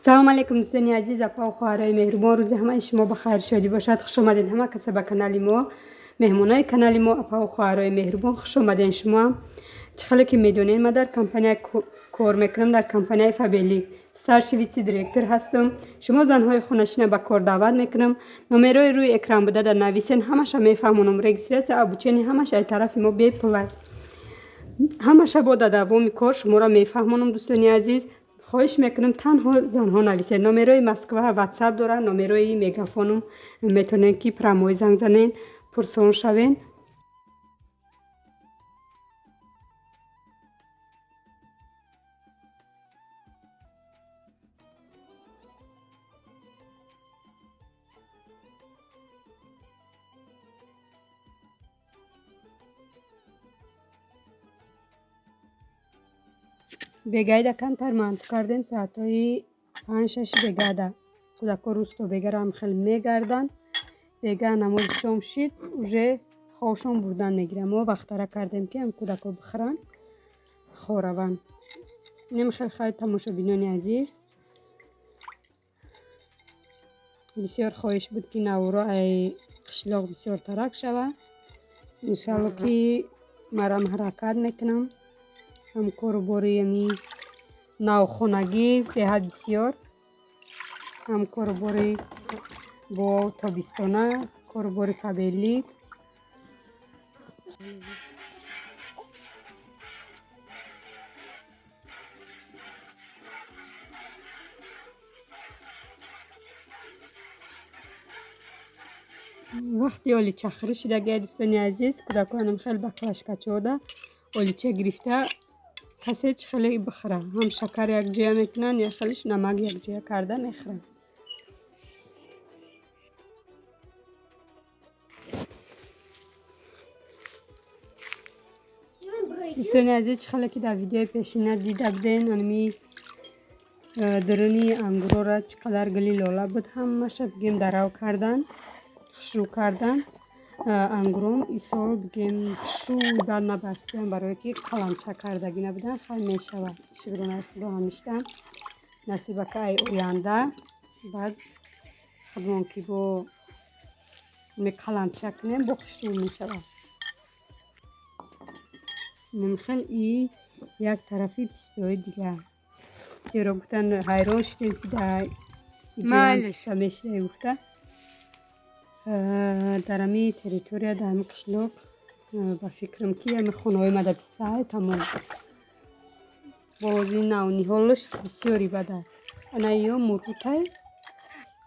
Салом алейкум, дӯстони азиз, апа хоҳарои меҳрубон. Рӯзи ҳамаи шумо ба хайр шодӣ бошад. Хуш омадед ҳама каса ба канали мо, меҳмонои канали мо, апа хоҳарои меҳрубон, хуш омаден шумо. Чӣ хеле ки медонед, ман дар компания кор мекунам, дар компанияи Фаберлик старший вице-директор ҳастам. Шумо занҳои хонашина ба кор даъват мекунам. Номерои рӯи экран буда дар нависен, ҳамаша мефаҳмонам. Регистрация, обучение ҳамаша ай тарафи мо бепула. Ҳамаша бо дар давоми кор шуморо мефаҳмонам, дӯстони азиз. Хоҳиш мекунам, танҳо занҳо нависед. Номерои Москва ватсап дорад, номерои мегафоном, метавонед ки прямой занг занед, пурсон шавед. Бегайда камтар манту кардем, соатҳои 5-6 бегада. Кӯдако рӯз то бегарам хел мегарданд. Бега намози шом шид, уже хобшон бурдан мегирам. Мо вақтара кардем, ки ам кӯдако бихӯранд, хораванд. Инам хел. Хайр, тамошобинони азиз, бисёр хоҳиш буд, ки наворо ай қишлоқ бисёртарак шавад. Иншалло, ки марам ҳаракат мекунам. Ҳам кору бори ами навхонагӣ беҳад бисёр, ҳам кору бори бо тобистона, кору бори Фаберлик. Вақти оличахӯрӣ шидагия, дӯстони азиз. Кӯдаконам хеле баклажкачода олича гирифта, касе чӣ хеле бихӯра, ҳам шакар якҷоя мекунанд, як хелиш намак якҷоя карда мехӯранд. Дӯстони азиз, чӣ хеле ки дар видеои пешина дида буден, анами дуруни ангурора чӣ қадар гули лола буд, ҳамаша бигем дарав кардан, хушрӯ кардан. Ангурон исол бигем хушрӯи бад набастиям, барое ки қаламча кардагӣ набудан. Хай, мешавад, шукронаи худо, ҳамиштан насибака ай оянда баъд худмон ки бо қаламча кунем, бо хушрӯ мешавад. Хел и як тарафи пистои дигар. Бисёро гуфтан, ҳайрон шудем, ки дар иҷоям писта мешида гуфта. Дар ҳами территория, дар ҳами қишлоқ, ба фикрам, ки ҳами хонаҳои мада пистаҳай, тамом. Бози навниҳолаш бисёри бада. Ана ё мурғутай,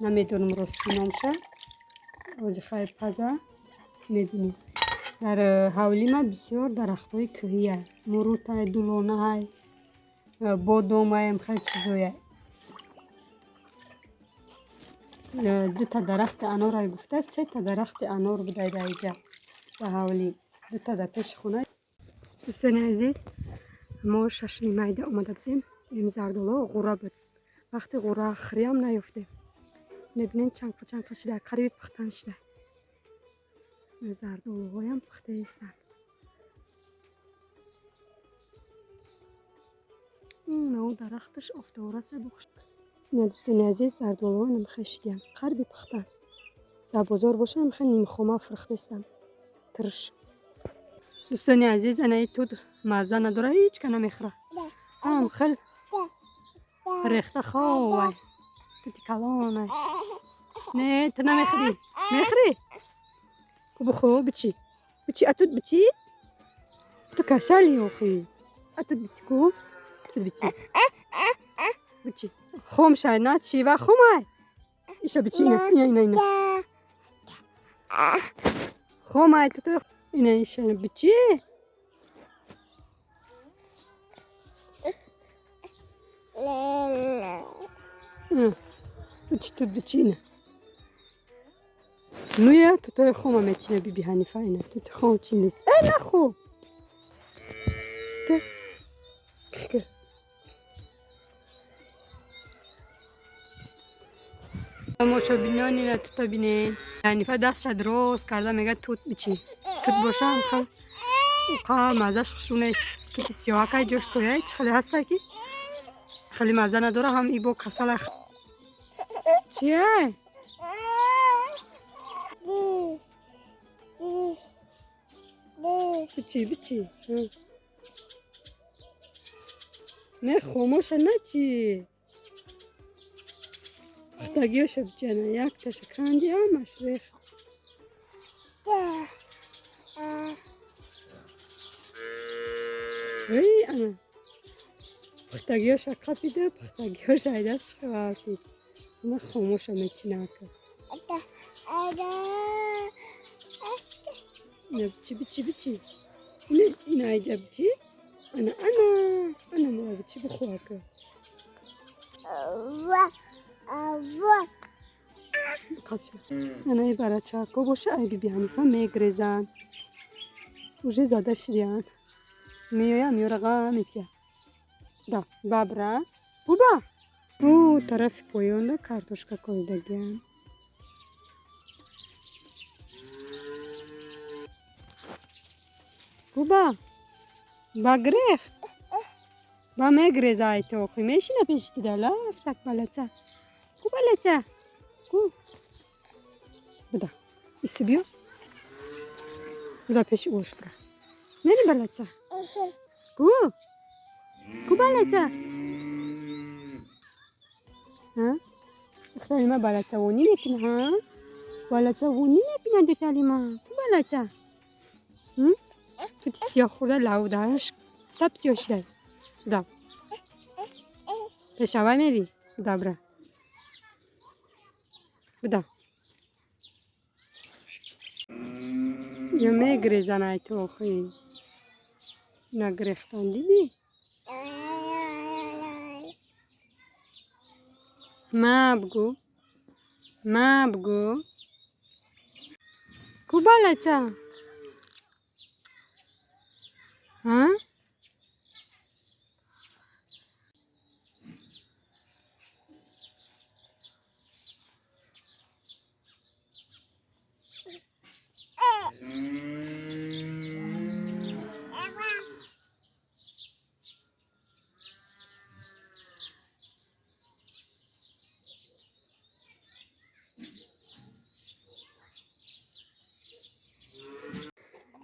намедонам рости номша, ози хай паза мебинем. Дар ҳавлима бисёр дарахтҳои кӯҳия, мурутай, дулонаҳай, бодомаям, хел чизоя. Дута дарахти анорай гуфта, сета дарахти анор будай дар иҷа, дар ҳавлӣ, дута дар пеши хона. Дӯстони азиз, мо 6:30 майда омада будем. Ин зардоло ғура буд. Вақти ғура хӯриам наёфтем. Мебинем, чанқа чанқа шуда, қариби пухтан шуда. Зардолуҳоям пухта истанд. Нав дарахташ офтобраса бухш. Ина, дӯстони азиз, зардолуҳо намихе шидиям, қариби пухтан. Дар бозор бошад, намихе нимхома фурӯхтаистанд, тирш. Дӯстони азиз, анаи тут мазза надора, ҳеҷ ка намехӯра, ҳам хел рехта ховай. Тути калонай. Не, ту намехӯрӣ? Мехӯрӣ? Ку, бихӯ, бичи, бичи, а тут бичи. Ту кашали охи, а тут бичи, ку, тут бичи, бичи. Хом шай, на чива хомай, иша бичи. Ина, ина, ина, ина, хомай ту. Ина, иша бичи. Бичи, тут бичи, ина. Нуя тутои хома мечина биби Ҳанифа. Ина, тути хом чи нест, э, нахӯ. Кир. Тамошобинон, ина тута бинед. Ҳанифа дастша дроз карда мега, тут бичи. Тут бошам хел уқа маззаш хушрӯ нест. Тути сиёҳакай, ҷош сояй чӣ хеле ҳаста, ки Хеле маза надора, ҳам ибо касала. Чия? Бичи, бичи. Не хомоша начи. Пухтагиёша бичана, якташа канди ҳамаш рех. Эй, ана. Пухтагиёша қапида, пухтагиёша айдастш ғалтид. Ана хомоша мечинака. Ина бичи, бичи, бичи. Ина, ина айҷа бичи. Ана, ана, ана мора бичи бихӯрака. Ана и барачако боша, ай биби Ҳанифа мегрезанд. Уже зада шидиянд. Меоям, ёраға метия. Да, бабра. Буба. Ӯ тарафи поёнда картошка коридагиянд. Буба. Ба грех. Ба мегреза ай тохи. Мешина пеши ту дала, так балаца. Ку балаца. Ку. Буда. Иси биё. Буда пеши ош бра. Мери балаца. Ку. Ку балаца. Ҳа? Духтари ма балацавонӣ мекуна, ҳа? Балацавонӣ мекуна духтари ма. Ку балаца. Тути сиёҳ хӯрда лавдааш саб сиёҳ шидай. Да. Пешавай мери? Добра. Буда. Ё мегрезан ай тохи. Нагрехтан дидӣ? Ма бгӯ. Ма бгӯ. Ку балаца? Ҳа?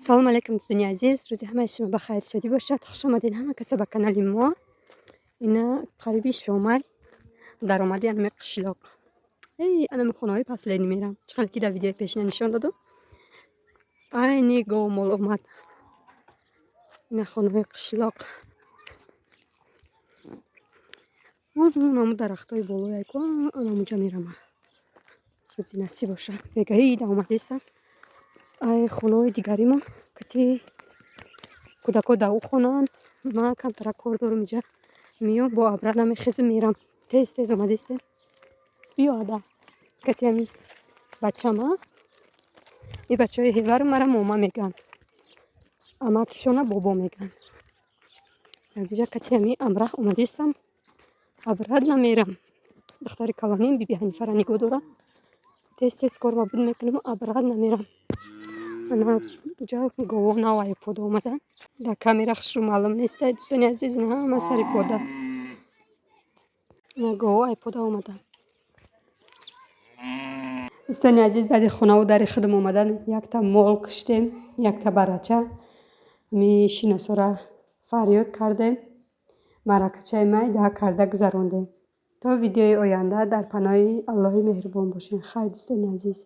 Салом алейкум, дӯстони азиз, рӯзи ҳамаи шумо ба хайр шодӣ бошад. Хуш омадед ҳама каса ба канали мо. Ина қариби шомай даромади анами қишлоқ. Эй, анами хонаҳои паслени мерам. Чӣ қадр ки дар видеои пешина нишон додам. Айни говмол омад. Ина хонаҳои қишлоқ. Анаму дарахтҳои болояй ку, анамуҷа мерам. Рӯзи насиб боша. Бегаҳи омадестам. Ай хонаҳои дигаримон кати кӯдако дар ӯ хонаанд. Ман камтара кор дорам иҷа. Миём бо обратно мехезам мерам. Тез тез омадестем. Биё ада. Кати ами бачама. И бачаҳои ҳевару мара мома мегӯянд. Амакишона бобо мегӯянд. Иҷа кати ами амраҳ омадестам. Обратно мерам. Духтари калоним биби Ҳанифара нигоҳ дорам. Тез тез кор мабуд мекунам, обратно мерам. Ана ҷа гово навай пода омадан. Дар камера хушрӯ маълум нест, ай дӯстони азиз, ина ҳама сари пода. Ина гово ай пода омадан. Дӯстони азиз, баъди хонаву дари худам омадан, якта мол куштем, якта барача. Ми шиносора фарёд кардем. Маъракачаи майда карда гузарондем. То видеои оянда дар паноҳи Аллоҳи меҳрубон бошед. Хайр, дӯстони азиз.